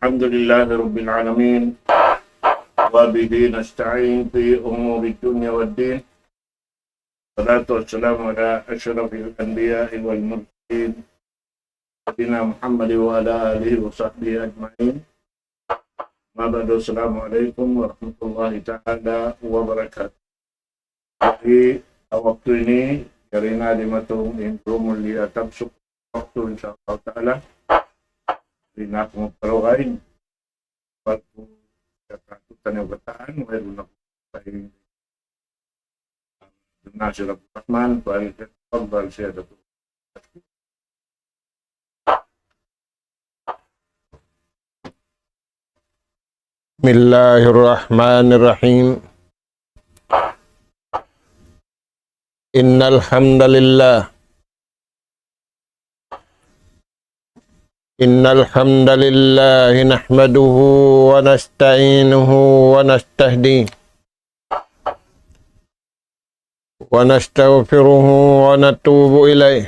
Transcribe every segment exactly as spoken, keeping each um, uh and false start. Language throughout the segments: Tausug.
الحمد لله رب العالمين، وبه نستعين في أمور الدنيا والدين. الصلاة والسلام على أشرف الأنبياء والمرسلين، سيدنا محمد وعلى آله وصحبه أجمعين. أما بعد، السلام عليكم ورحمة الله تعالى وبركاته. Jadi, ha waktu ini, karna' di' matu in rumul li atab suk waktu, insya Allah Ta'ala. Di' na aku magpalugayn. Waktu sa katutan yang bataan, wala na aku sa Nasir Abdul Rahman, فليتفضل سيادته. بسم الله الرحمن الرحيم. إن الحمد لله، إن الحمد لله نحمده ونستعينه ونستهديه ونستغفره ونتوب إليه،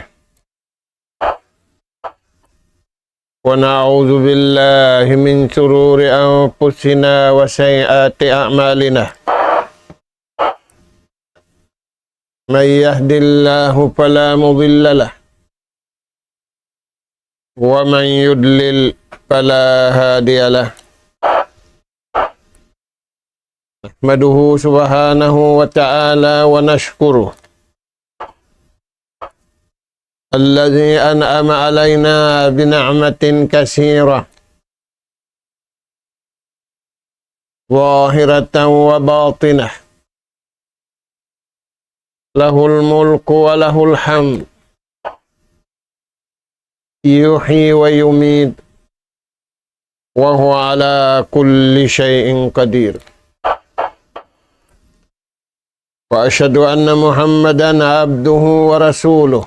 ونعوذ بالله من شرور أنفسنا وسيئات أعمالنا. من يهد الله فلا مضل له، ومن يضلل فلا هادي له. نحمده سبحانه وتعالى ونشكره، الذي أنعم علينا بنعمة كثيرة ظاهرة وباطنة، له الملك وله الحمد، يحيي ويميت، وهو على كل شيء قدير. وأشهد أن محمدا عبده ورسوله،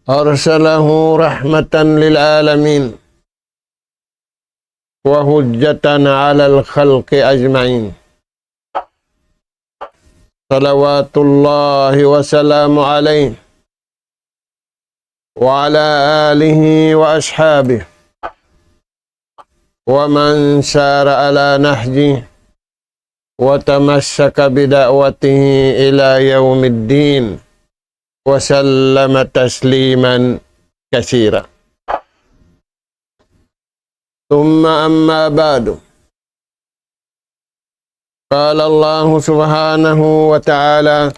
أرسله رحمة للعالمين وحجة على الخلق أجمعين، صلوات الله وسلامه عليه وعلى آله وأصحابه ومن سار على نهجه وتمسك بدعوته إلى يوم الدين، وسلم تسليما كثيرا. ثم أما بعد، قال الله سبحانه وتعالى: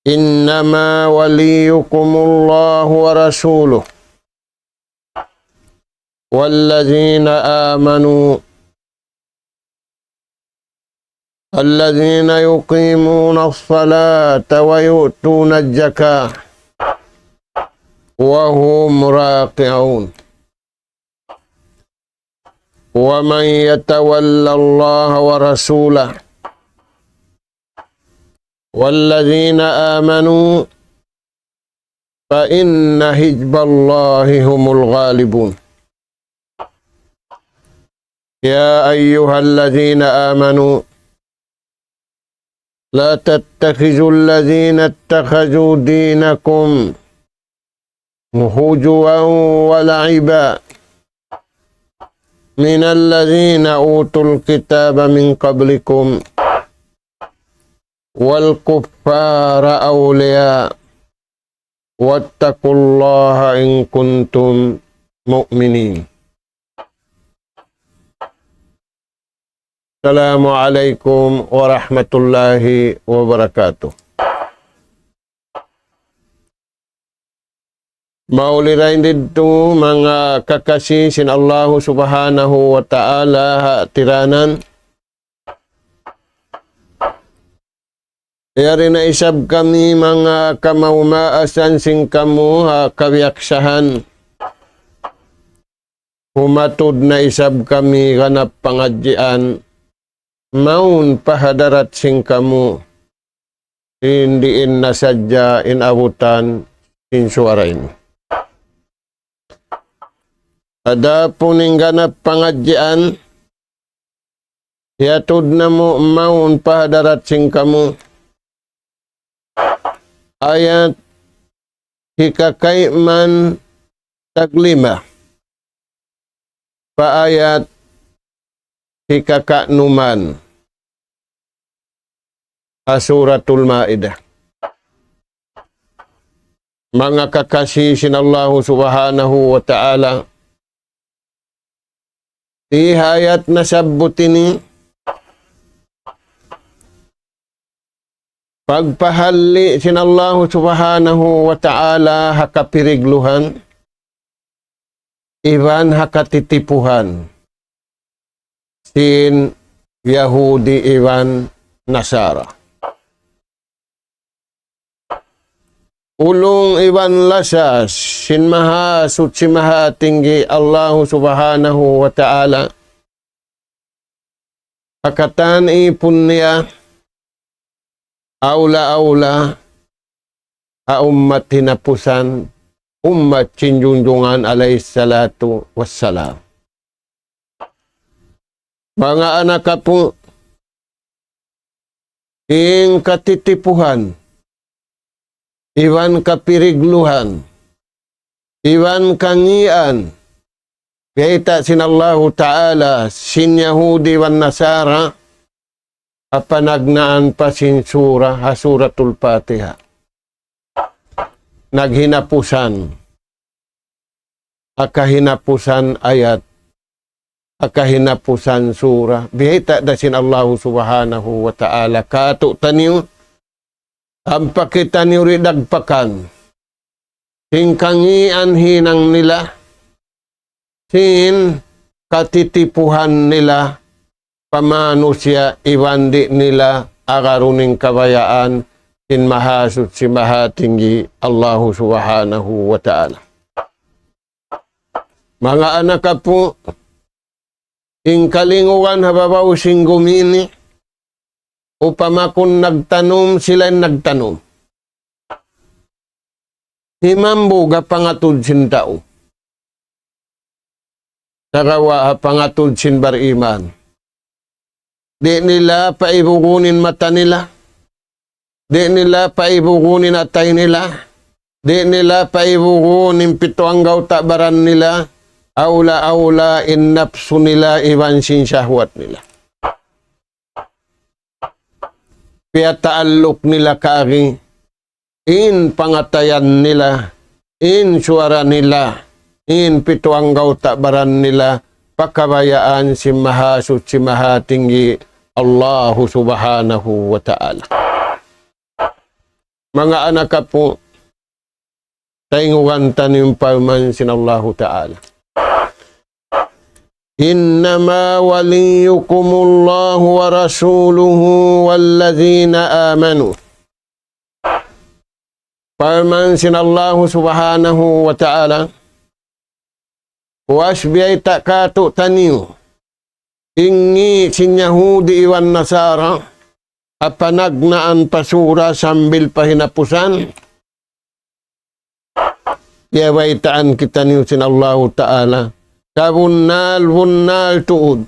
إنما وليكم الله ورسوله والذين آمنوا، الذين يقيمون الصلاة ويؤتون الزكاة وهم راكعون، ومن يتول الله ورسوله والذين آمنوا فإن حزب الله هم الغالبون. يا أيها الذين آمنوا لا تتخذوا الذين اتخذوا دينكم هزوا ولعبا من الذين أوتوا الكتاب من قبلكم والكفار أولياء واتقوا الله إن كنتم مؤمنين. السلام عليكم ورحمة الله وبركاته. Mauli dayn didtu manga kakasi sin Allahu Subhanahu wa Ta'ala ha tiranan. Yari na isab kami manga kamaumaasan sin kamu ha kabiyaksahan. Humatud na isab kami ganap pangadjian, mawn pa hadarat sin kamu, in diin na sadja in abutan sin suwara ini. Adapun in ganap pangadjian, hiyatud namu' mawn pa hadarat sin kamu. Ayat hikakayman taglima pa ayat hikakaunuman ha Suratul Maidah. Manga kakasi sin Allahu Subhanahu wa Ta'ala, di ha ayat nasabbut ini, pagpahalli' sin Allahu Subhanahu wa Ta'ala ha kapirigluhan iban ha katitipuhan sin Yahudi iban Nasara. Ulung iban lasa sin Mahasuchi Mahatinggi Allahu Subhanahu wa Ta'ala, ha katan ipun niya, awla-awla ha ummat hinapusan, ummat sin Junjungan alayhis salatu wassalam. Manga anak apu', in katitipuhan, iban kapirigluhan, iban kangīan, biyayta' sin Allahu Ta'ala sin Yahudi iban Nasara, ha panagnaan pa sin sura, ha Suratul Fatiha. Naghinapusan ha kahinapusan ayat, ha kahinapusan sura, biyayta' da sin Allahu Subhanahu wa Ta'ala kātu'niyu, ampa kitaniyu di' dagpakan sin kangīan hinang nila, sin katitipuhan nila pa manusiya' iban di' nila agarun in kabayaan sin Mahasuchi Mahatinggi Allahu Subhanahu wa Ta'ala. Manga anak apu', in kalingugan ha babaw sin gumi ini, upama kun nagtanum, sila in nagtanum. Himambug ha pangatud sin tau, sagawa' ha pangatud sin bariman. Di' nila paibugun in mata nila. Di' nila paibugun in atay nila. Di' nila paibugun in pitu anggawta' baran nila. Awla-awla in napsu nila iban sin sahwat nila. Piyataalluk nila kari in pangatayan nila, in suwara nila, in pitu anggawta' baran nila, pa kabayaan sin Mahasuchi Mahatinggi Allahu Subhanahu wa Ta'ala. Manga anak apu', tayngugan taniyu in parman sin Allahu Ta'ala. إنما وليكم الله ورسوله والذين آمنوا. Parman sin Allahu Subhanahu wa Ta'ala, puas biyayta' kātu'niyu, in ngī' sin Yahudi iban Nasara, ha panagnaan pa sura sambil pa hinapusan, biyaytaan kitaniyu sin Allahu Ta'ala, sabunnal-bunnal tuud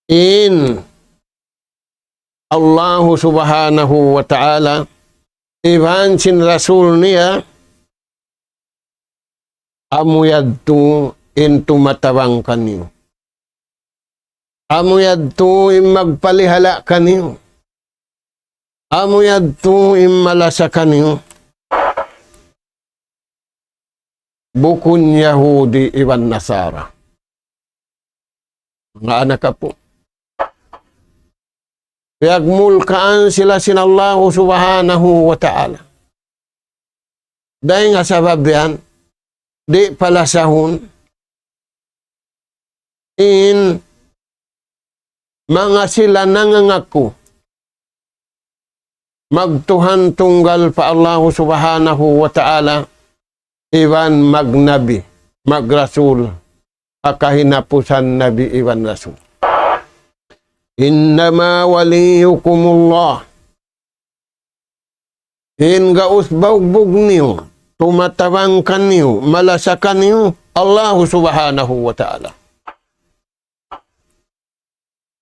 in Allahu Subhanahu wa Ta'ala iban sin Rasul niya, amu yadtu in tumatabang kaniyu. Amu yadtu in magpalihala' kaniyu. Amu yadtu in malasa kaniyu. Bukun Yahudi iban Nasara. Manga anak apu', piyagmulkaan sila sin Allahu Subhanahu wa Ta'ala. Dayn ha sabab yan, di' palasahun in manga sila nangangaku magtuhan tunggal pa Allahu Subhanahu wa Ta'ala, iban magnabi, magrasul, ha kahinapusan nabi iban rasul. إنما وليكم الله. In gaus baugbug niyu, tumatabang kaniyu, malasa kaniyu, Allahu Subhanahu wa Ta'ala.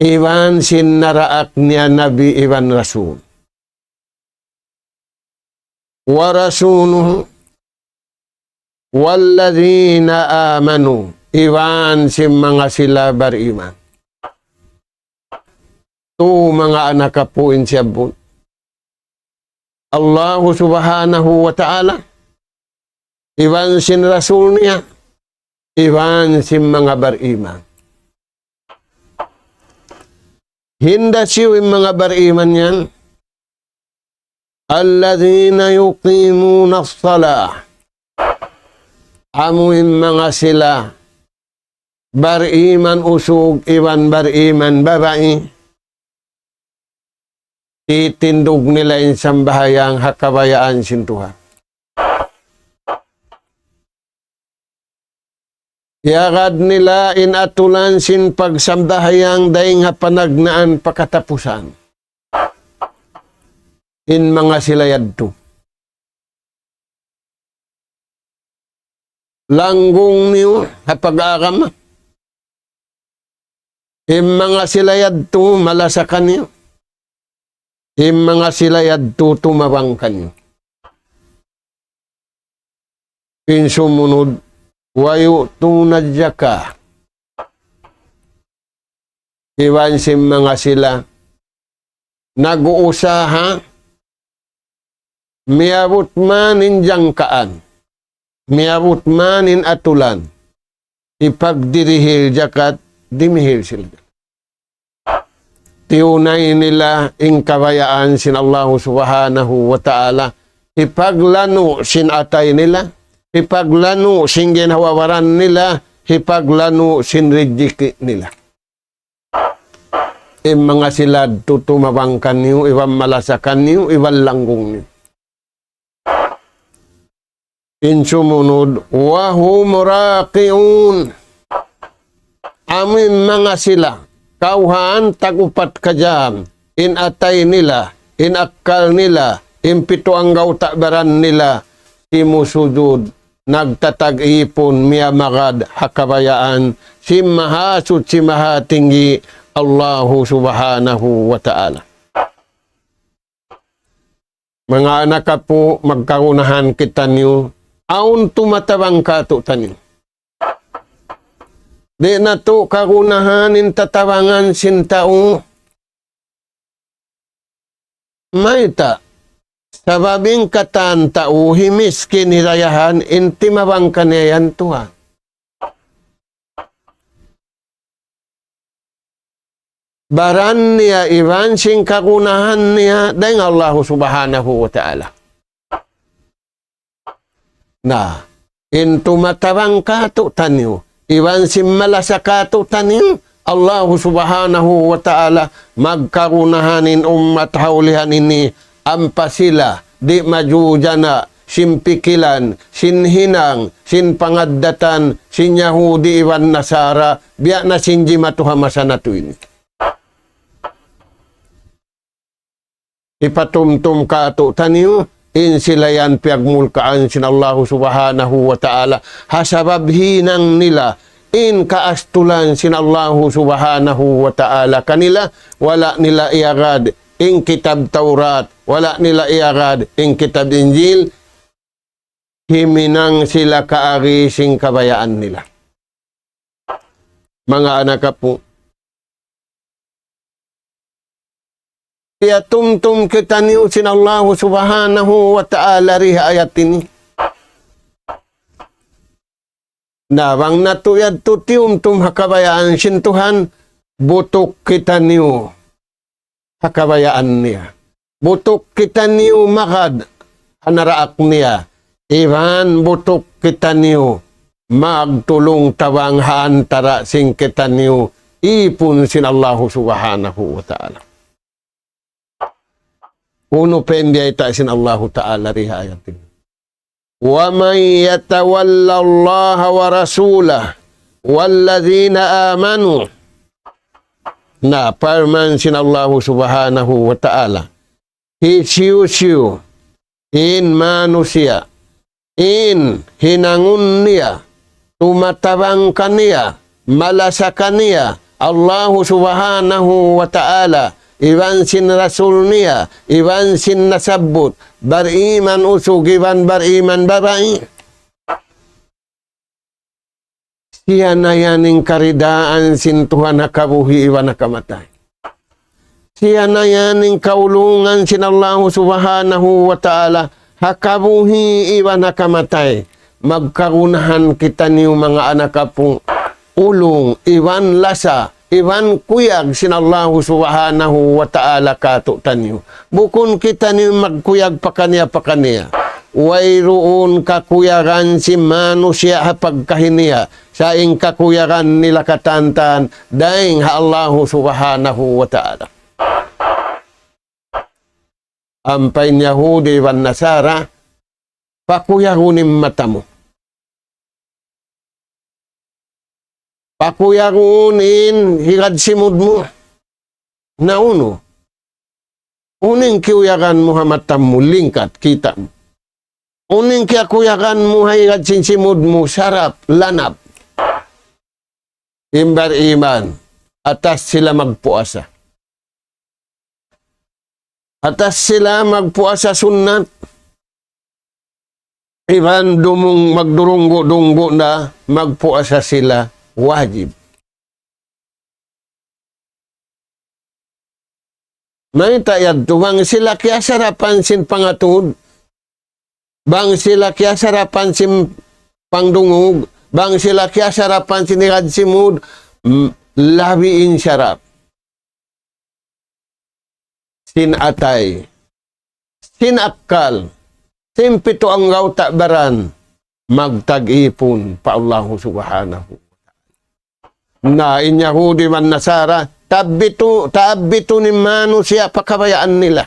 Iban sin naraak niya nabi iban rasul. ورسوله, والذين آمنوا, iban sin manga sila bariman. Tu manga anak apu in siyabbut. Allahu Subhanahu wa Ta'ala, iban sin Rasul niya, iban sin manga bariman. Hinda siyu in manga bariman yan, الذين يقيمون الصلاة. Amu in manga sila bariman usug iban bariman babai, titindug nila in sambahayang ha kabayaan sin Tuhan. Iyagad nila in atulan sin pagsambahayang dayn ha panagnaan pa katapusan. In manga sila yadtu. Langgung niyu ha pag-agama. In manga sila yadtu malasa kaniyu. In manga sila yadtu tumabang kaniyu. In sumunud, ويؤتون الزكاة. Iban sin manga sila nag-uusaha, miyabut man in jangkaan, miyabut man in atulan, hipagdirihil jakat, dimihil sila. Tiyunay nila in kabayaan sin Allahu Subhanahu wa Ta'ala, hipaglanu' sin atay nila, hipaglanu' sin ginhawa-baran nila, hipaglanu' sin rijiki nila. In manga sila yadtu tumabang kaniyu, iban malasa kaniyu, iban langgung niyu. In sumunud, وهم راكعون. Amu in manga sila, kawhaan tag-upat kajam, in atay nila, in akkal nila, in pitu anggawta' baran nila, simusujud, nagtatag-ipun, miyamagad, ha kabayaan sin Mahasuchi Mahatinggi, Allahu Subhanahu wa Ta'ala. Manga anak apu, magkagunahan kitaniyu, awn tumatabang kātu'niyu. Di' natu' kagunahan in tatabangan sin tau. Mayta'? Sabab in katan tau himiskin, hidayahan, in timabang kaniya yan Tuhan. Baran niya iban sin kagunahan niya dayn ha Allahu Subhanahu wa Ta'ala. Na, in tumatabang kātu'niyu, iban sin malasa kātu'niyu, Allahu Subhanahu wa Ta'ala, magkagunahan in ummat ha ulihan ini, ampa sila, di' majujana, sin pikilan, sin hinang, sin pangaddatan, sin Yahudi iban Nasara, biya' na sin jimatu ha masa natu' ini. Hipatumtum kātu'niyu, in sila yan piyagmulkaan sin Allahu Subhanahu wa Ta'ala, ha sabab hinang nila, in kaastulan sin Allahu Subhanahu wa Ta'ala kanila, wala' nila iyagad, in kitab Tawrat, wala' nila iyagad, in kitab Injil, himinang sila kaagi sin kabayaan nila. Manga anak apu, piyatumtum kitaniyu sin Allahu Subhanahu wa Ta'ala di ha ayat ini. Na bang natu' yadtu tiyumtum ha kabayaan sin Tuhan, butuk kitaniyu ha kabayaan niya. Butuk kitaniyu magad ha naraak niya. Iban butuk kitaniyu magtulung-tabang ha antara' sin kitaniyu ipun sin Allahu Subhanahu wa Ta'ala. Unu pa in biyayta' sin Allahu Ta'ala di ha ayat ini? ومن يتول الله ورسوله والذين آمنوا. Na, parman sin Allahu Subhanahu wa Ta'ala, hisiyu-siyu in manusiya', in hinangun niya, tumatabang kaniya, malasa kaniya, Allahu Subhanahu wa Ta'ala, iban sin Rasul niya, iban sin nasabbut, bariman usug iban bariman babai. Siya na yan in karidaan sin Tuhan ha kabuhi' iban ha kamatay. Siya na yan in kaulungan sin Allahu Subhanahu wa Ta'ala ha kabuhi' iban ha kamatay. Magkagunahan kitaniyu manga anak apu', ulung, iban lasa, iban kuyag sin Allahu Subhanahu wa Ta'ala kātu'niyu. Bukun kitaniyu magkuyag pakaniya-pakaniya. Wayruun kakuyagan sin manusiya' ha pagkahi niya, sa' in kakuyagan nila katantan dayn ha Allahu Subhanahu wa Ta'ala. Ampa in Yahudi iban Nasara, pakuyagun in mata mu. Pakuyagun in higad simud mu. Na unu? Unu in kiyuyagan mu ha mata mu, lingkat, kita' mu? Unu in kiyakuyagan mu ha higad sin simud mu, sarap, lanab? In bar-iman, atas sila magpuasa. Atas sila magpuasa sunnat. Iban dumung-, magdurunggu'-dunggu' na magpuasa sila wajib. Mayta' yadtu bang sila kiyasarapan sin pangatud, bang sila kiyasarapan sin pangdungug, bang sila kiyasarapan sin higad simud, m-, labi in sarap sin atay, sin akkal, sin pitu anggawta' baran, magtag-ipun pa Allahu Subhanahu. Na in Yahudi iban Nasara, taabbitu, taabbitun in manusiya' pa kabayaan nila.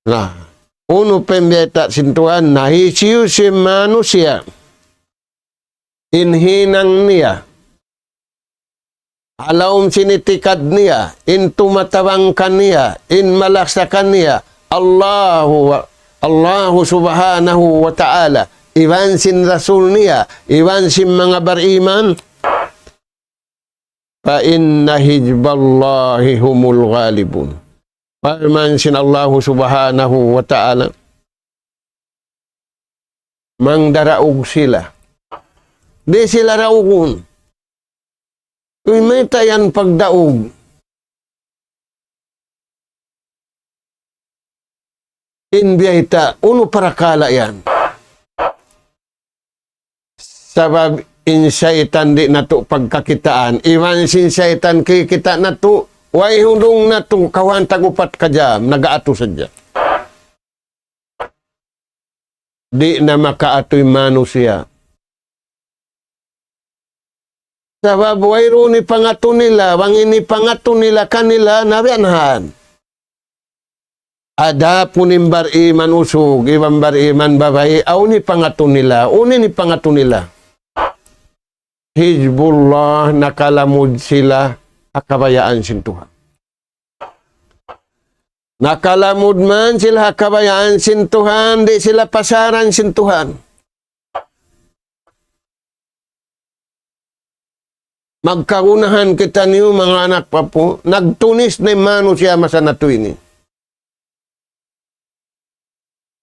Na, unu pa in biyayta' sin Tuhan, na hisiyu-siyu in manusiya', in hinang niya, ha lawm sin itikad niya, in tumatabang kaniya, in malasa kaniya, Allahu wa-, Allahu Subhanahu wa Ta'ala, iban sin Rasul niya, iban sin manga bariman, فإن حزب الله هم الغالبون. Parman sin Allahu Subhanahu wa Ta'ala, mangdaraug sila. Di' sila raugun. Uy, mayta' yan pagdaug? In biyayta', unu parakala' yan? Sabab in saytan di' natu' pagkakitaan, iban sin saytan kikita' natu', way hundung natu', kawhaan tag-upat ka jam, nag-aatu sadja. Di' na makaatu in manusiya'. Sabab wayruun in pangatu nila, bang in pangatu nila kanila, nabiyanan. Adapun in bariman usug, iban bariman babai, awn in pangatu nila, unu in pangatu nila. Hizbullah, nakalamud sila ha kabayaan sin Tuhan. Nakalamud man sila ha kabayaan sin Tuhan, di' sila pasaran sin Tuhan. Magkagunahan kitaniyu, manga anak apu', nagtunis na in manusiya' masa natu' ini.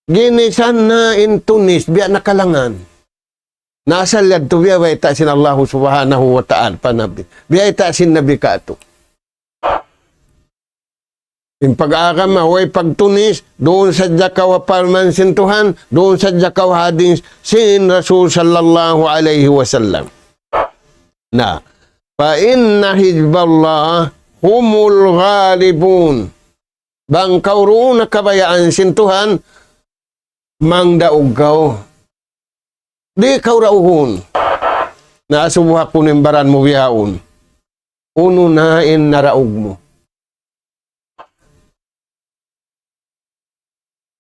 Ginisan na in tunis, biya' nakalangan. Na asal yadtu biya' bayta' sin Allahu Subhanahu wa Ta'ala pa Nabi. Biya' bayta' sin Nabi katu'. In pag-agama, way pagtunis, duun sadja kaw ha parman sin Tuhan, duun sadja kaw ha hadis sin Rasul sallallahu alayhi wasallam. Na, فإن حزب الله هم الغالبون. Bang kaw duun ha kabayaan sin Tuhan, mangdaug kaw. Di' kaw raugun. Na asubuhun ku in baran mu bihaun. Unu na in naraug mu?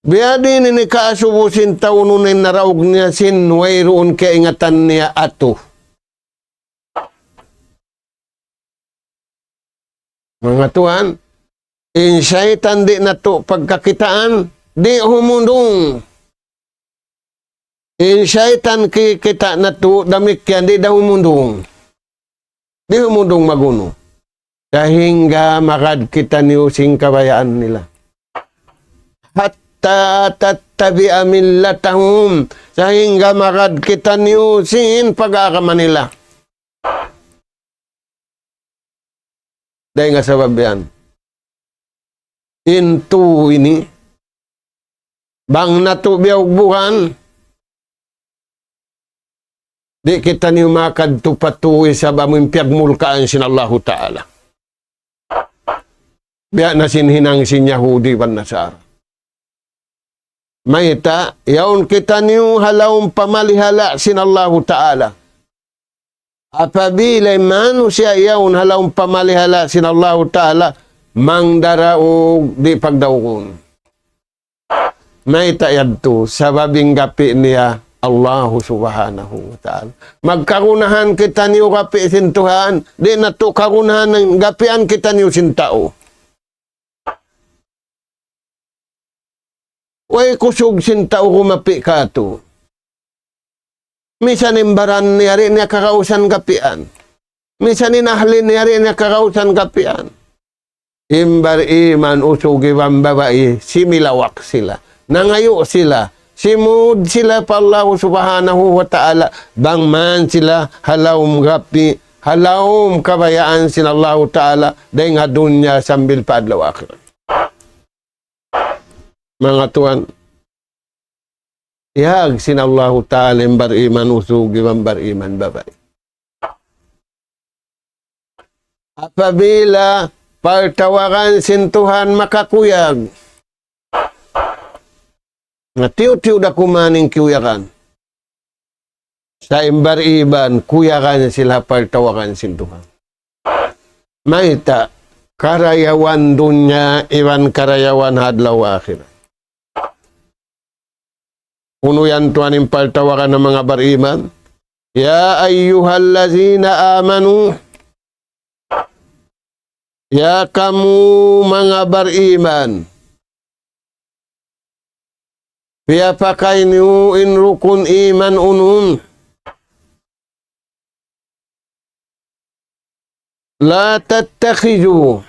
Biya' diin ini kaasubu sin tau unu na in naraug niya sin wayruun kaingatan niya atu. Manga tuwan, in saytan di' natu' pagkakitaan, di' humundung. In saytan kikita' natu' damikkiyan di' da humundung. Di' humundung magunu. Sahingga magad kitaniyu sin kabayaan nila. Hat حتى تتبع ملتهم. Sahingga magad kitaniyu sin pag-agama nila. Dayn ha sabab yan. In tū ini, bang natu' biyaugbuhan, di' kitaniyu makadtu pa tū isab amu in piyagmulkaan sin Allahu Ta'ala. Biya' na sin hinang sin Yahudi iban Nasara. Mayta', yaun kitaniyu ha lawm pamalihala sin Allahu Ta'ala. Apabila in manusiya' yaun ha lawm pamalihala sin Allahu Ta'ala, mangdaraug di' pagdaugun. Mayta' yadtu, sabab in gapi' niya Allahu Subhanahu wa Ta'ala. Magkagunahan kitaniyu gapi' sin Tuhan, di' natu' kagunahan gapian kitaniyu sin tau. Way kusug sin tau gumapi' kātu'. Misan in baran niya di' niya kagausan gapian. Misan in ahli niya di' niya kagausan gapian. In bariman usug iban babai, similawak sila. Nangayu' sila. Simud sila pa Allah Subhanahu wa Ta'ala. Bang man sila ha lawm gapi', ha lawm kabayaan sin Allahu Ta'ala, dayn ha dunya sambil pa adlaw akhirat. Manga tuwan, iyag sin Allahu Ta'ala in bariman usug iban bariman babai. Apabila partawagan sin Tuhan makakuyag, na tiyu'-tiyu' da kuman in kiyuyagan. Sa' in bariman, kuyagan sila partawagan sin Tuhan. Mayta', karayawan dunya iban karayawan ha adlaw akhirat. Unu yan tuwan in partawagan ha manga bariman? يا أيها الذين آمنوا. Ya kamu manga bariman. Piyapakay niyu in rukun iman unun. لا تتخذوا.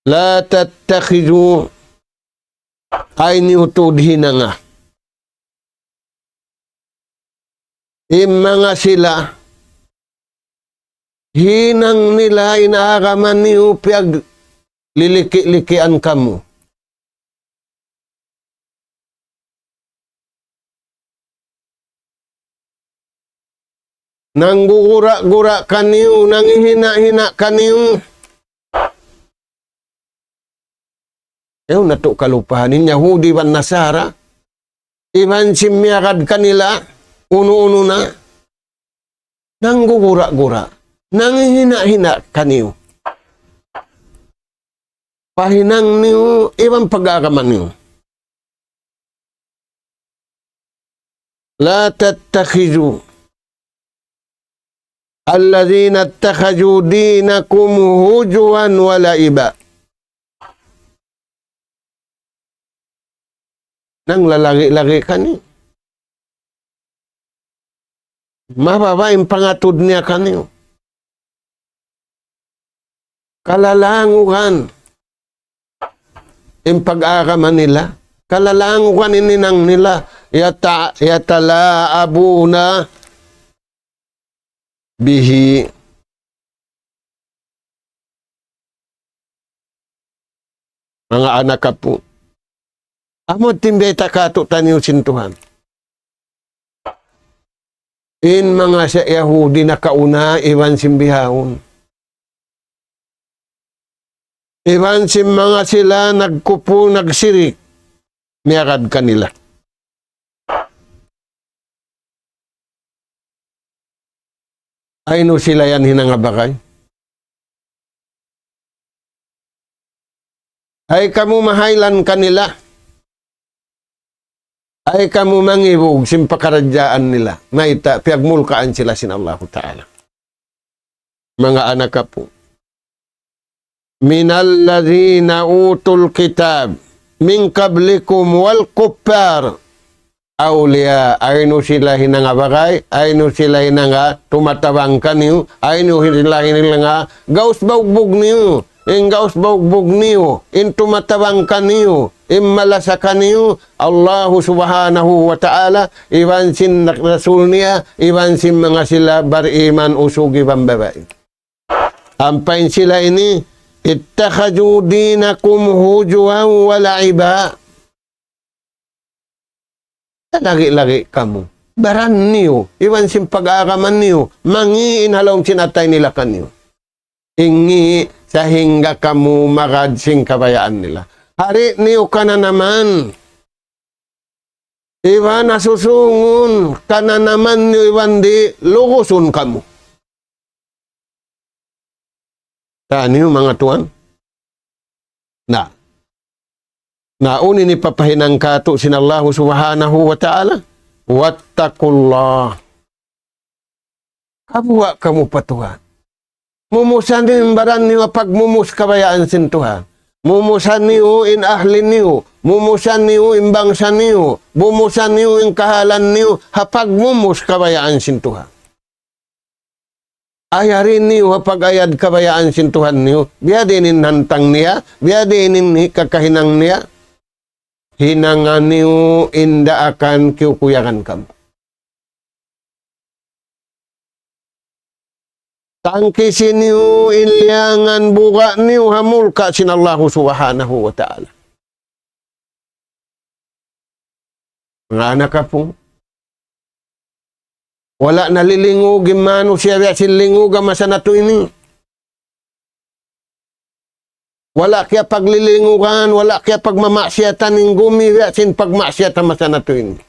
لا تتخذوا. Ayaw niyu tuud hinanga. In manga sila, hinang nila in agama niyu piyagliliki'-likian kamu. Nanggugura-gura kaniyu, nanghihina-hina kaniyu. Ayaw natu' kalupahan in Yahudi iban Nasara. Iban sin miyagad kanila, unu-unu na. Nanggugura-gura. Nanghihina-hina kaniyu. Pa hinang niyu, iban pag-agama niyu. لا تتخذوا الذين اتخذوا دينكم هزوا ولعبا. Nanglalagi'-lagi' kaniyu. Mababa' in pangatud niya kaniyu. Kalalangugan in pag-agama nila. Kalalangugan in hinang nila. يتع-، يتلاعبون به. Manga anak apu'. Amu in bayta' kātu'niyu sin Tuhan. In manga sa Yahudi nakauna iban sin bihaun. Iban sin manga sila nagkupu, nagsirik. Miyagad kanila. Ayaw niyu sila yan hinanga bagay. Ayaw kamu mahaylan kanila. Ayaw kamu mangibug sin pakaradjaan nila. Mayta', piyagmulkaan sila sin Allahu Ta'ala. Manga anak apu'. من الذين أوتوا الكتاب من قبلكم والكفار أولياء. Ayaw niyu sila hinanga bagay, ayaw niyu sila hinanga tumatabang kaniyu, ayaw niyu sila hinanga gaus baugbug niyu. in gaus baugbug niyu, in tumatabang kaniyu, in malasa kaniyu, Allahu Subhanahu wa Ta'ala, iban sin Rasul niya, iban sin manga sila bariman usug iban babai. Ampa in sila ini, اتخذوا دينكم هزوا ولعبا. Lagi-lagi kamu. Baran niyu, iban sin pag-aagaman niyu, mangi' in ha lawm sin atay nila kaniyu. Ingi' sahingga kamu magad sin kabayaan nila. Hari' niyu kananaman. Iban asusungun kananaman niyu iban di' lugusun kamu. Taniyu manga tuwan. Na. Na, unu in hipapahinang kātu' sin Allahu Subhanahu wa Ta'ala. واتقوا الله. Kabuga' kamu pa Tuhan. Mumusa niyu in baran niyu ha pagmumus kabayaan sin Tuhan. Mumusa niyu in ahli niyu. Mumusa niyu in bangsa niyu. Mumusa niyu in kahalan niyu ha pagmumus kabayaan sin Tuhan. Ayari niyu ha pag-ayad kabayaan sin Tuhan niyu. Biyadiin in hantang niya, biyadiin in kakahinang niya. Hinanga niyu in daakan kiyukuyagan kamu. Tangkisi niyu in liyangan buga' niyu ha mulka' sin Allahu Subhanahu wa Ta'ala. Manga anak kampung. Wala' na lilingug in manusiya' biya' sin lingug ha masa natu' ini. Wala' kiyapaglilingugan, wala' kiyapagmamaksiyatan in gumi biya' sin pagmaksiyat ha masa natu' ini.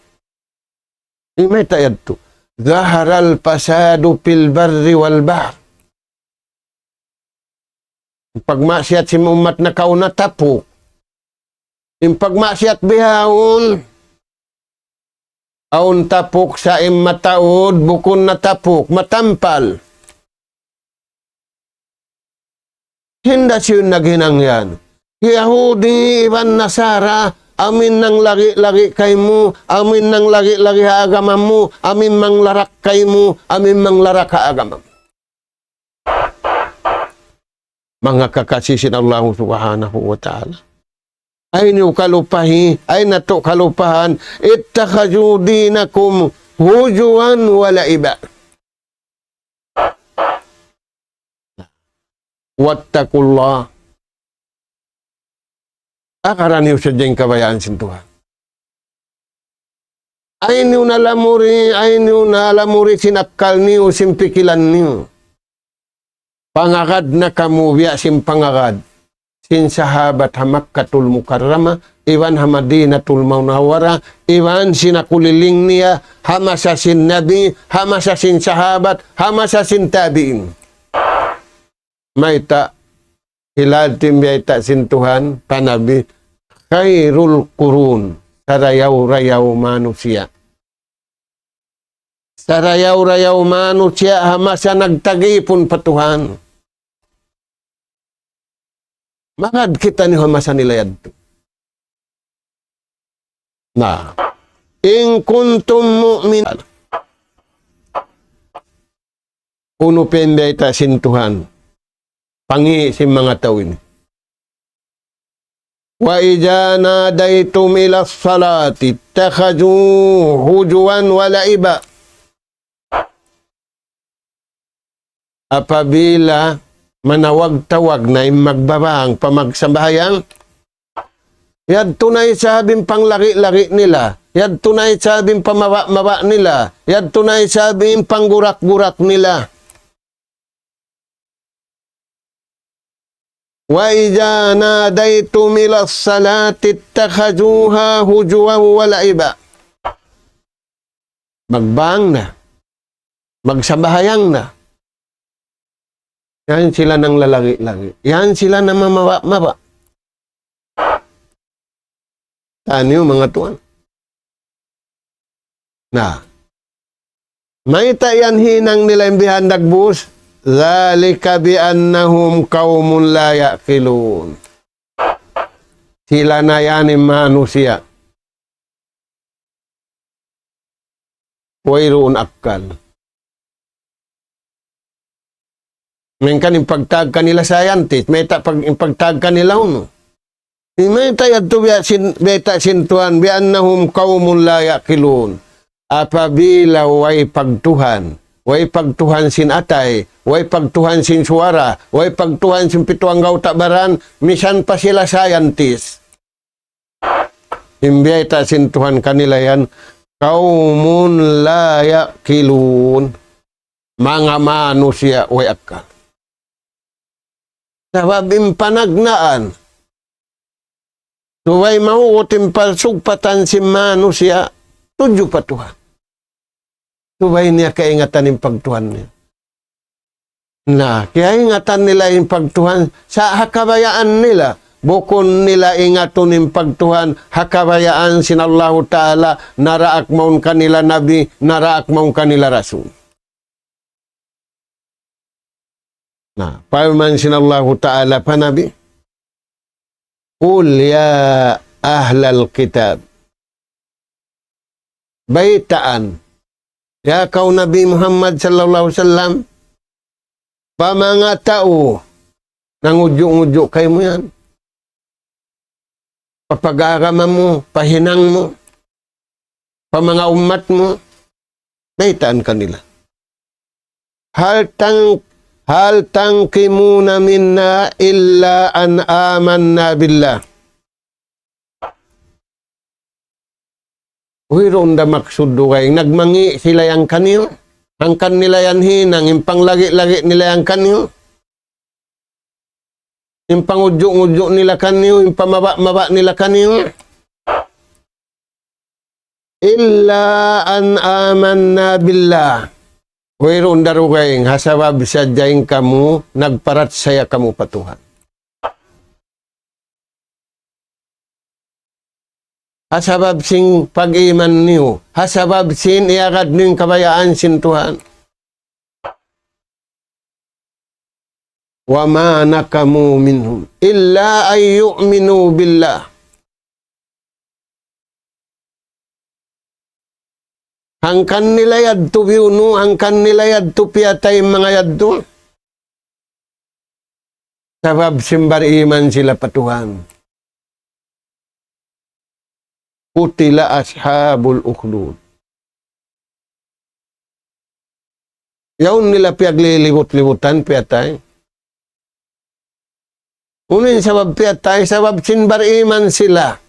Imayta' yadtu. ظهر الفساد في البر والبحر. In pagmaksiyat sin ummat nakauna tapuk. In pagmaksiyat bihaun, awn tapuk sa' in mataud, bukun na tapuk, matampal. Hinda siyu in naghinang yan. Yahudi iban Nasara, amu in nanglagi'-lagi' kaymu, amu in nanglagi'-lagi' ha agama mu, amu in manglarak kaymu, amu in manglarak ha agama mu. Manga kakasi sin Allahu Subhanahu wa Ta'ala. Ayaw niyu kalupahi, ayaw natu' kalupahan, اتخذوا دينكم هزوا ولعبا. واتقوا الله. Agaran niyu sadja in kabayaan sin Tuhan. Ayaw niyu na lamuri, ayaw niyu na lamuri sin akkal niyu, sin pikilan niyu. Pangagad na kamu biya' sin pangagad sin sahabat ha Makkatul Mukarramah, iban ha Madinatul Munawwarah, iban sin nakuliling niya, ha masa sin Nabi, ha masa sin sahabat, ha masa sin tabi'in. Mayta', hilal tim biyayta' sin Tuhan, pa Nabi, خير القرون, sarayaw-rayaw manusiya'. Sarayaw-rayaw manusiya' ha masa nagtagipun pa Tuhan. Magad kitaniyu ha masa nila yadtu. Na, إن كنتم مؤمنين. Unu pa in biyayta' sin Tuhan? Pangi' sin manga tau ini. وإذا ناديتم إلى الصلاة اتخذوها هزوا ولعبا. Apabila manawag-tawag na in magbabang pa magsambahayang, yadtu na isab in panglari-lari nila, yadtu na isab in pamaba-maba nila, yadtu na isab in panggurak-gurak nila. وإذا ناديتم إلى الصلاة اتخذوها هزوا ولعبا. Magbang na. Magsambahayang na. Yan sila nanglalari-lari. Yan sila nangmamaba-maba. Taniyu manga tuwan. Na. Mayta' yan hinang nila in bihan dagbus? ذلك بأنهم قوم لا يعقلون. Sila na yan in manusiya'. Wayruun akkal. Hangkan in pagtawag kanila scientist, mayta' pag-, in pagtawag kanila unu. Mayta' yadtu biya' sin, mayta' sin Tuhan, بأنهم قوم لا يعقلون. Apabila way pagtuhan, way pagtuhan sin atay, way pagtuhan sin suwara, way pagtuhan sin pitu anggawta' baran, misan pa sila scientist. In biyayta' sin Tuhan kanila yan, قوم لا يعقلون. Manga manusiya' way akkal. Sabab in panagnaan, subay mahugut in pasugpatan sin manusiya', tudju pa Tuhan. Subay niya kaingatan in pagtuhan niya. Na, kiyaingatan nila in pagtuhan, sa' ha kabayaan nila, bukun nila ingatun in pagtuhan, ha kabayaan sin Allahu Ta'ala, naraak mawn kanila nabi, naraak mawn kanila rasul. Na, parman sin Allahu Ta'ala pa Nabi, قل يا أهل الكتاب. Baytaan, ya kaw Nabi Muhammad sallallahu alayhi wasallam, pa manga tau nangudju'-ngudju' kaymu yan. Pa pag-agama mu, pa hinang mu, pa manga ummat mu, baytaan kanila. هل تن-، هل تنقمون منا إلا أن آمنا بالله. Wayruun da maksud dugaing, nagmangi' sila yan kaniyu. Hangkan nila yan hinang, in panglagi'-lagi' nila yan kaniyu. In pangudju'-ngudju' nila kaniyu, in pamaba'-maba' nila kaniyu. إلا أن آمنا بالله. Wayruun da dugaing, ha sabab sadja in kamu, nagparachaya kamu pa Tuhan. Ha sabab sin pag-iman niyu, ha sabab sin iyagad niyu in kabayaan sin Tuhan. وما نقموا منهم إلا أن يؤمنوا بالله. Hangkan nila yadtu biyunu', hangkan nila yadtu piyatay in manga yadtu. Sabab sin bariman sila pa Tuhan. قتل أصحاب الأخدود. Yaun nila piyaglilibut-libutan, piyatay. Unu in sabab piyatay, sabab sin bariman sila.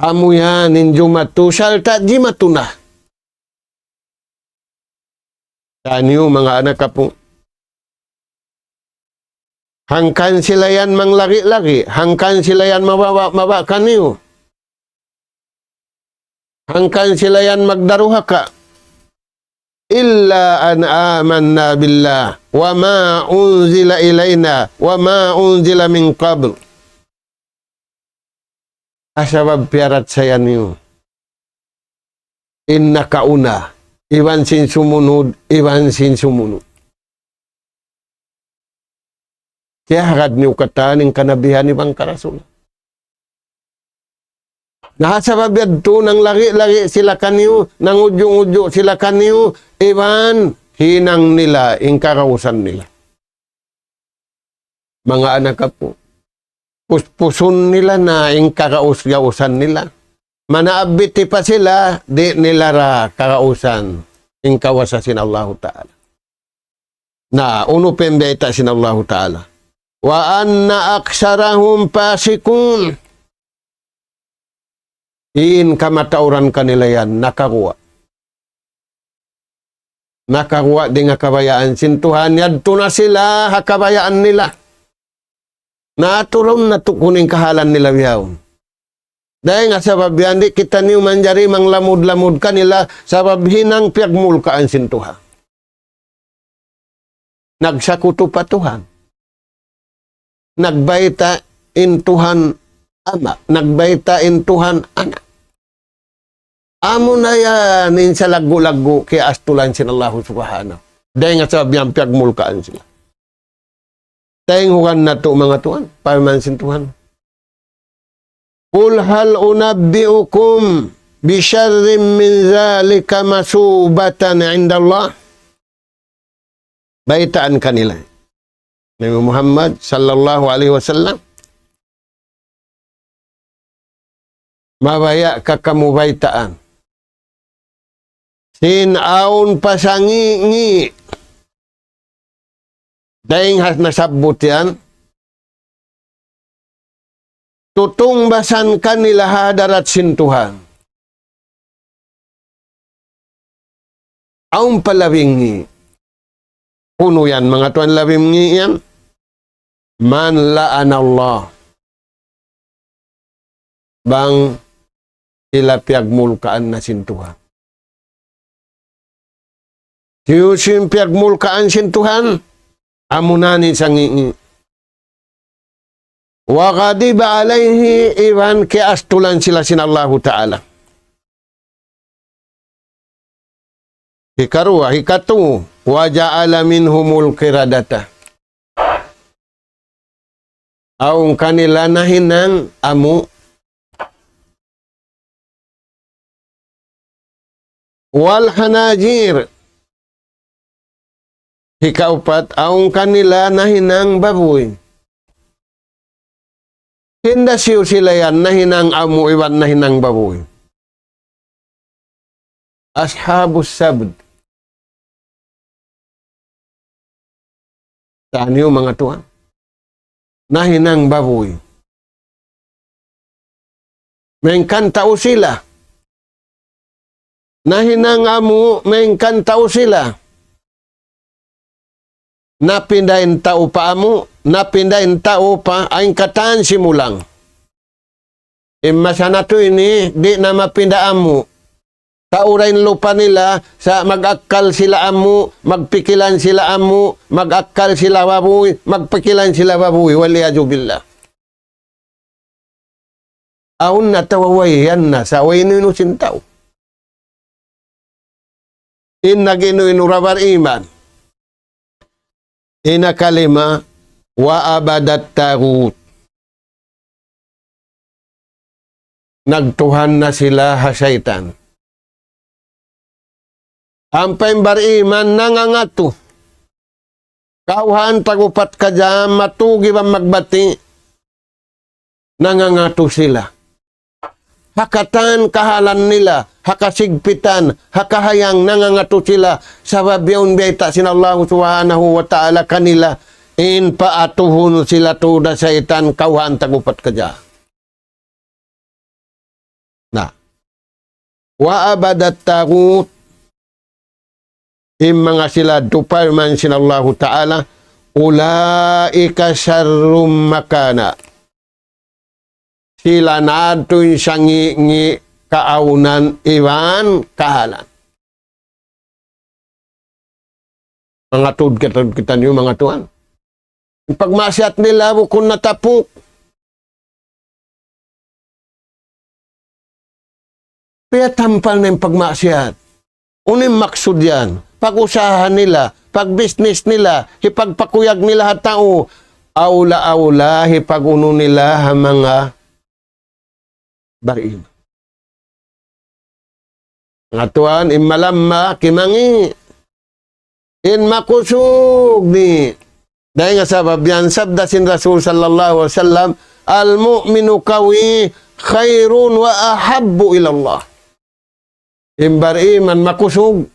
Amu yan in jumatu, sarta' jimatu na. Taniyu, manga anak apu'. Hangkan sila yan manglagi'-lagi', hangkan sila yan mababa'-baba' kaniyu. Hangkan sila yan magdaruhaka. إلا أن آمنا بالله وما أنزل إلينا وما أنزل من قبل. Ha sabab piyarachaya niyu in nakauna, iban sin sumunud, iban sin sumunud. Kiyahagad niyu katan in kanabihan iban karasulan. Na ha sabab yadtu nanglagi'-lagi' sila kaniyu, nangudju'-ngudju' sila kaniyu, iban hinang nila in kagausan nila. Manga anak apu', puspusun nila na in kagaus-gausan nila. Manaabbiti pa sila, di' nila ra kagausan in kawasa sin Allahu Ta'ala. Na, unu pa in bayta' sin Allahu Ta'ala? وأن أكثرهم فاسقون. In kamatauran kanila yan, nakaguwa'. Nakaguwa' dayn ha kabayaan sin Tuhan, yadtu na sila ha kabayaan nila. Naturun na tuud in kahalan nila bihaun. Dayn ha sabab yan, di' kitaniyu manjari manglamud-lamud kanila, sabab hinang piyagmulkaan sin Tuhan. Nagsakutu pa Tuhan. Nagbayta' in Tuhan ama', nagbayta' in Tuhan anak. Amuna yan in salaggu'-laggu' kiyaastulan sin Allahu Subhanahu. Dayn ha sabab yan piyagmulkaan sila. Taynghugan natu', manga tuwan, parman sin Tuhan. قل هل أنبئكم بشر من ذلك مثوبة عند الله. Baytaan kanila. Nabi Muhammad sallallahu alayhi wasallam, mabaya' ka kamu baytaan. Sin awn pa sangi'-ngi'. Dayn ha nasabbut yan, tutungbasan kanila ha hadarat sin Tuhan. Awn pa labing ngi'. Unu yan, manga tuwan, labing ngi' yan? من لعن الله. Bang sila piyagmulkaan na sin Tuhan. Hisiyu-siyu in piyagmulkaan sin Tuhan, amuna in sangi'-ngi'. وغضب عليه, iban kiyaastulan sila sin Allahu Ta'ala. Hikaruwa, hikatu, وجعل منهم القردة. Awn kanila nahinang amu'. والخنازير. Hikaupat, awn kanila nahinang babuy. Hinda hisiyu sila yan, nahinang amu' iban nahinang babuy? أصحاب السبت. Taniyu, manga tuwan. Nahinang babuy. Malayngkan tau sila. Nahinang amu', malayngkan tau sila. Napinda in tau pa amu', napinda in tau pa awn katan simulang. In masa natu' ini, di' na mapinda amu'. Tau da in lupa nila, sa' mag-akkal sila amu', magpikilan sila amu', mag-akkal sila babuy, magpikilan sila babuy, والعياذ بالله. Awn na tau way yan na, sa' way inu-inu sin tau. In nag-inu-inu da bariman. Hikalima, وعبد الطاغوت. Nagtuhan na sila ha saytan. Ampa in bariman nangangatu. Kawhaan tag-upat ka jam, matug iban magbati'. Nangangatu sila. Ha katan kahalan nila, ha kasigpitan, ha kahayang nangangatu sila, sabab yaun biyayta' sin Allahu Subhanahu wa Ta'ala kanila, in paatuhun sila tuud ha saytan kawhaan tag-upat ka jam. Na. وعبد الطاغوت, in manga sila dupa man sin Allahu Ta'ala, أولئك شر مكانا. Sila na tuud in sangi'-ngi' kaawnan iban kahalan. Manga tuud kita, kitaniyu, manga tuwan. In pagmaksiyat nila bukun na tapuk. Piyatampal na in pagmaksiyat. Unu in maksud yan? Pag-usaha nila, pag-business nila, hipagpakuyag nila ha tau, awla-awla, hipag-unu nila ha manga bariman. Manga tuwan, in malamma, kimangi'. In makusug di'. Dayn ha sabab yan, sabda sin Rasul sallallahu alayhi wasallam, المؤمن القوي خير وأحب إلى الله. In bariman makusug,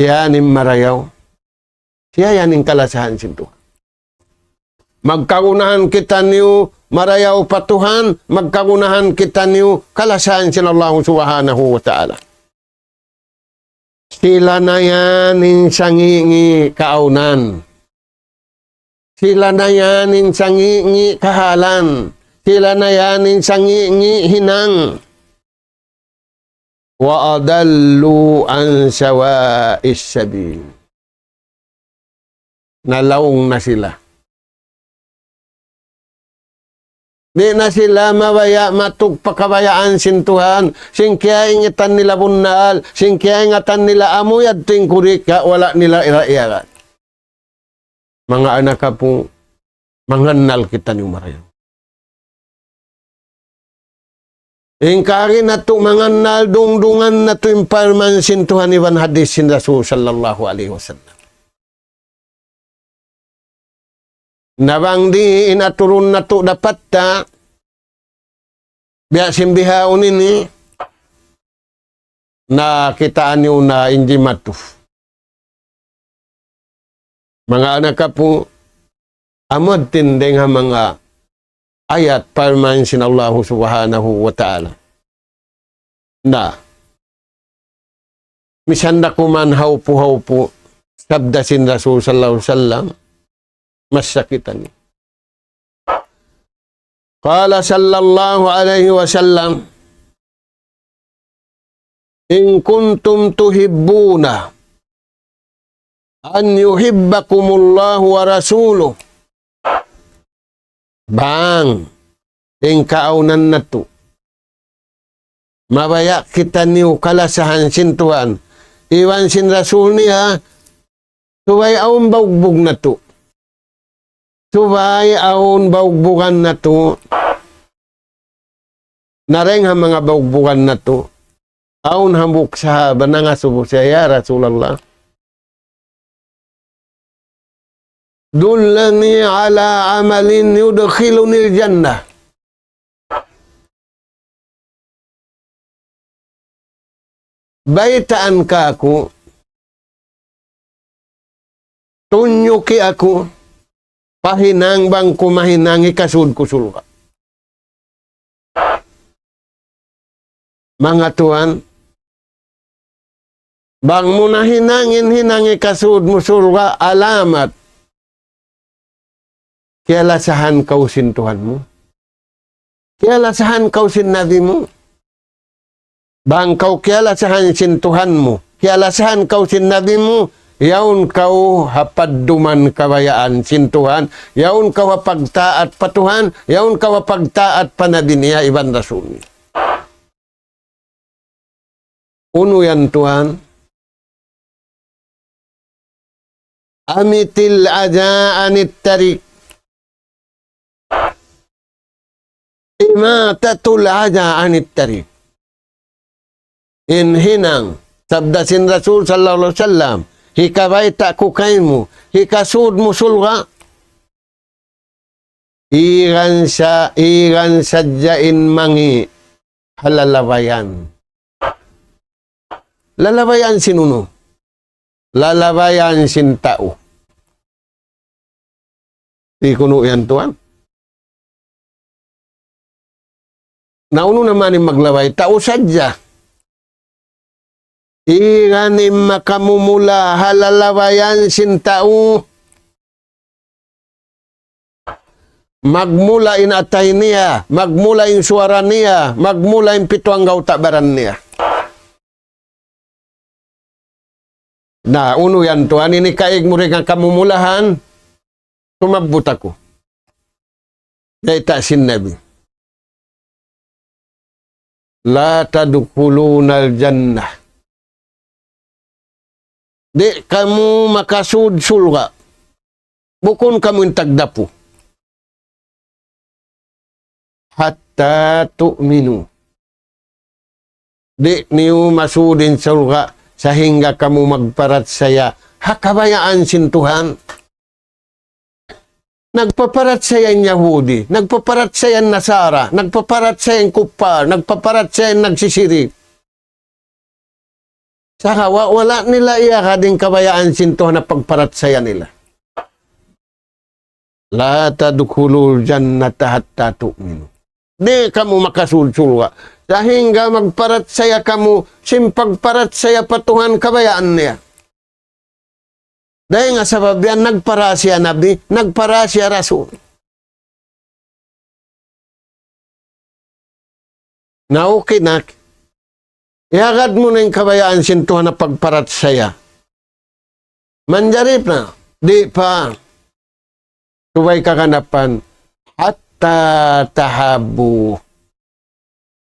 siya yan in marayaw. Siya yan in kalasahan sin Tuhan. Magkagunahan kitaniyu marayaw pa Tuhan, magkagunahan kitaniyu kalasahan sin Allah Subhanahu wa Ta'ala. Sila na yan in sangi'-ngi' kaawnan. Sila na yan in sangi'-ngi' kahalan. Sila na yan in sangi'-ngi' hinang. وأضلوا عن سواء السبيل. Nalaung na sila. Di' na sila mabaya' matug pa kabayaan sin Tuhan, sin kiyaingatan nila bunnal, sin kiyaingatan nila amu yadtu in kurik, ka wala' nila ira-iyaran. Manga anak apu', mangannal kitaniyu marayaw. In kari natu' mangannal dungdungan natu' in parman sin Tuhan iban hadith sin Rasul sallallahu alayhi wasallam. Na bang di' in aturun natu' dapat ta, biya' sin bihaun ini, na kitaa niyu na in jimatu. Manga anak apu, amu in tinding ha manga ayat parman sin Allahu Subhanahu wa Ta'ala. Na, misan da kuman hawpu-hawpu, sabda sin Rasul sallallahu alayhi wasallam, masa kitaniyu. قال صلى الله عليه وسلم: إن كنتم تحبون أن يحبكم الله ورسوله. Bang in kaawnan natu', mabaya' kitaniyu kalasahan sin Tuhan iban sin Rasul niya, subay awn baugbug natu'. Subay awn baugbugan natu'. Na dayn ha manga baugbugan natu', awn hambuuk sahaba nangasubu siya, "Ya Rasulullah, دلني على عمل يدخلني الجنة." Baytaan kaku', tunyuki aku, pa hinang bang ku mahinang hikasud ku surga'. Manga tuwan, bang mu na hinang in hinang hikasud mu surga', alamat kiyalasahan kaw sin Tuhan mu. Kiyalasahan kaw sin Nabi mu. Bang kaw kiyalasahan sin Tuhan mu, kiyalasahan kaw sin Nabi mu, yaun kaw ha padduman kabayaan sin Tuhan, yaun kaw ha pagtaat pa Tuhan, yaun kaw ha pagtaat pa Nabi niya iban Rasul niya. Unu yan tuwan? أمط الأذى عن الطريق، إماطة الأذى عن الطريق. In hinang, sabda sin Rasul sallallahu alayhi wasallam, hikabayta' ku kaymu, hikasud mu surga', igan sa, igan sadja in mangi' ha lalabayan. Lalabayan sin unu? Lalabayan sin tau. Di' kunu' yan tuwan. Na unu naman in maglabay? Tau sadja. Igan in makamumula ha lalabayan sin tau. Magmula in atay niya, magmula in suwara niya, magmula in pitu anggawta' baran niya. Na, unu yan tuwan, ini kaig mu rin ang kamumulahan, sumabbut aku. Bayta' sin Nabi. لا تدخلون الجنة. Di' kamu makasud surga'. Bukun kamu in tagdapu. حتى تؤمنوا. Di' niyu masud in surga' sahingga kamu magparachaya ha kabayaan sin Tuhan. Nagpaparachaya in Yahudi, nagpaparachaya in Nasara, nagpaparachaya in kuppar, nagpaparachaya in nagsisirik. Sagawa' wala' nila iyagad in kabayaan sin Tuhan ha pagparachaya nila. لا تدخلوا الجنة حتى تؤمنوا. Di' kamu makasud surga'. Sahingga magparachaya kamu, sin pagparachaya pa Tuhan kabayaan niya. Dayn ha sabab yan nagpara siya Nabi, nagpara siya Rasul. Na okay na, iyagad mu na in kabayaan sin Tuhan ha pagparachaya. Manjari na, di' pa. Subay kaganapan, حتى تحابوا.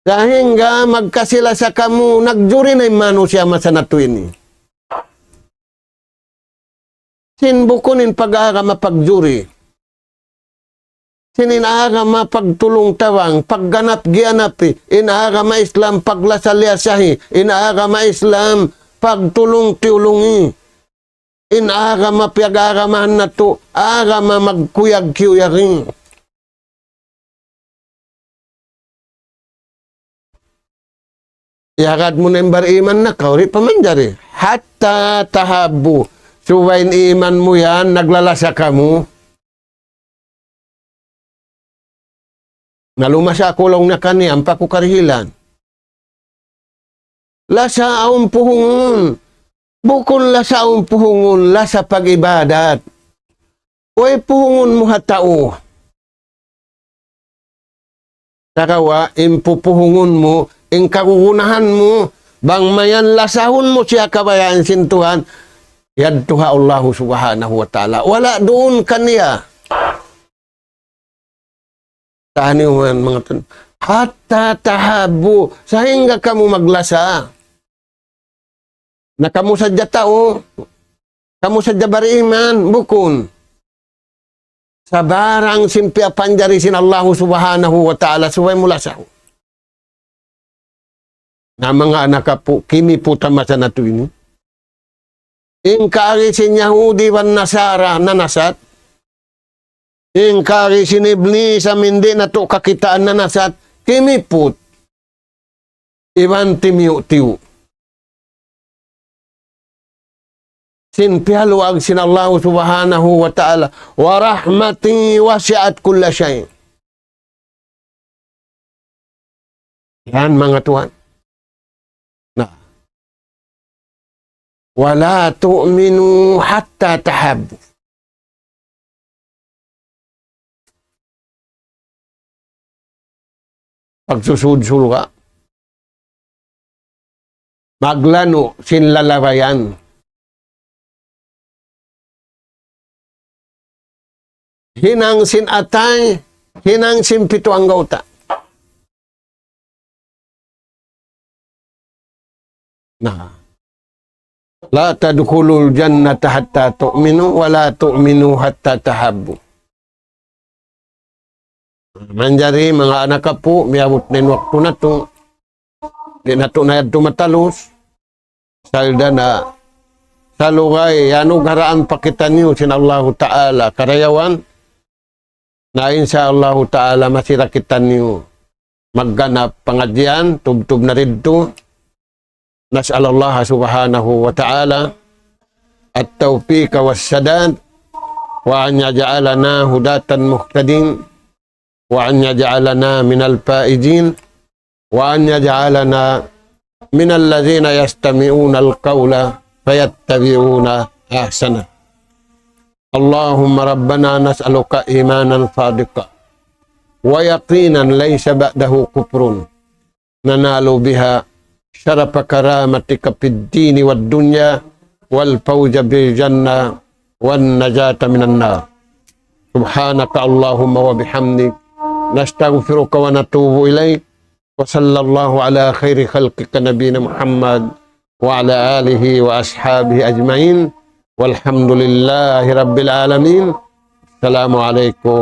Sahingga magkasilasa kamu, nagjuri na in manusiya' masa natu' ini. Sin bukun in pag-agama pagjuri. Sin in agama pagtulung-tabang, pagganap-giyanapi, in agama Islam paglasa-liyasahi, in agama Islam pagtulung-tiyulungi, in agama piyag-agamahan natu', agama magkuyag-kiyuyagi. Iyagad mu na in bariman na kaw, di' pa manjari. Hatta tahabbu. Subay in iman mu yan, naglalasa kamu. Na lumasa aku laung niya kaniya, ampa ku karihilan. Lasa awn puhungun. Bukun lasa awn puhungun, lasa pag-ibadat. Way puhungun mu ha tau. Sagawa', in pupuhungun mu, in kagunahan mu, bang mayan lasahun mu siya kabayaan sin Tuhan, yadtu ha Allahu Subhanahu wa Ta'ala. Wala' duun kaniya. Taniyu yan, manga tun-, hatta tahabbu, sahingga kamu maglasa. Na kamu sadja tau, kamu sadja bariman, bukun. Sabarang sin piyapanjari sin Allahu Subhanahu wa Ta'ala, subay mu lasahu. Na manga anak apu', kimiput ha masa natu' ini. In kari sin Yahudi iban Nasara nanasat. In kari sin Iblis amu in di' natu' kakitaan nanasat. Kimiput. Iban timiyu'-tiyu'. Sin piyaluag sin Allahu Subhanahu wa Ta'ala. ورحمتي وسعت كل شيء. Yan, manga tuwan. Na. ولا تؤمنوا حتى تحابوا. Pagsusud surga'. Maglanu' sin lalabayan. Hinang sin atay, hinang sin pitu anggawta'. Na. لا تدخلوا الجنة حتى تؤمنوا ولا تؤمنوا حتى تحابوا. Manjari manga anak apu', miyabut na in waktu natu'. Di' natu' na yadtu matalus. Salda na salugay, anu garaan pa kitaniyu sin Allahu Ta'ala karayawan. Na insya Allahu Ta'ala masi da kitaniyu magganap pangadjian, tubtub na didtu. نسأل الله سبحانه وتعالى التوفيق والسداد، وأن يجعلنا هداة مهتدين، وأن يجعلنا من الفائزين، وأن يجعلنا من الذين يستمعون القول فيتبعون أحسنه. اللهم ربنا نسألك إيمانا صادقا ويقينا ليس بعده كفر، ننال بها شرف كرامتك في الدين والدنيا والفوز بالجنة والنجاة من النار. سبحانك اللهم وبحمدك، نستغفرك ونتوب إليك. وصلى الله على خير خلقك نبينا محمد وعلى آله وأصحابه أجمعين. والحمد لله رب العالمين. السلام عليكم